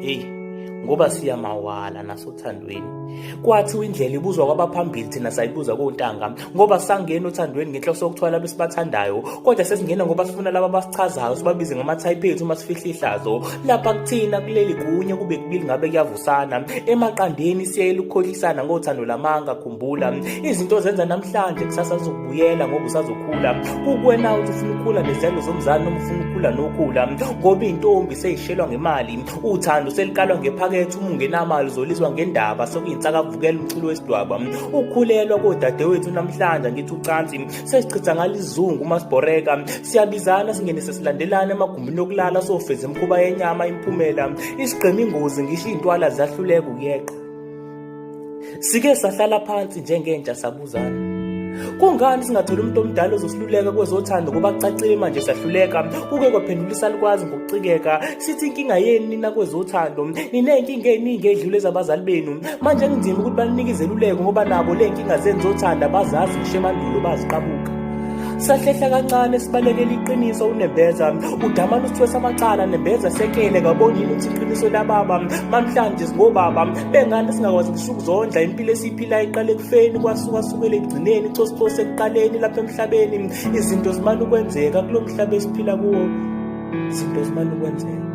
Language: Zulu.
Hey, ngoba siyamawala nasothandweni. Kwathiwa indlela ibuzwa kwabaphambili, thina sayibuza kontanga, ngoba sangena othandweni ngenhloso yokuthwala labo esibathandayo, kodwa sesingena ngoba sifuna laba abasichazayo, sibabize ngama-type ethu uma sifihla ihlazo. Lapha kuthina kuleli kunye kube kubili ngabe kuyavusana. Emaqandeni siyayela ukukhohlisana ngothando lamanga. Khumbula izinto ozenza namhlanje, kusasa zizokubuyela ngoba usazokhula. Kukuwena ukuthi ufuna ukukhula nezithelo zomzali noma ufuna ukukhula nokhula, ngoba iy'ntombi seyishelwa ngemali, uthando selikalwa ngephakethe. Uma ungenamali uzolizwa ngendaba, sekuyinsakavukela umculo wesidwaba. Ukukhulelwa kodadewethu namhlanje, ngithi ucansi sesichitha ngalo isizungu. Uma sibhoreka siyabizana, singene sesilandelana emagumbini okulala, sofeza imikhuba yenyama. Imiphumela isigqema ingozi, ngisho iy'ntwala ziyahluleka ukuyeqa. Sike sahlala phansi njengentsha sabuzana, kungani singatholi umuntu omdala ozosiluleka kwezothando, ngoba kucacile manje sahluleka? Kuke kwaphendula isalukwazi ngokucikeka, sithi inkinga yenu nina kwezothando, niney'nkinga ey'ningi ey'dlule ezabazali benu. Manje kunzima ukuthi baninike izeluleko ngoba nabo ley'nkinga zenu zothando abazazi, ngisho emandulo baziqabuka. Sahlehla kancane sibalekela iqiniso, unembeza udamane usithwesa amacala. Nembeza sekele kaboni yini ukuthi iqiniso lababa namhlanje singobaba bengane singakwazi ngisho ukuzondla? Impilo esiyiphilayo iqale ekufeni, kwasuka sukela ekugcineni, cosicose ekuqaleni. Lapha emhlabeni izinto zimane ukwenzeka, kulo mhlaba esiphila kuwo izinto zimane ukwenzeka.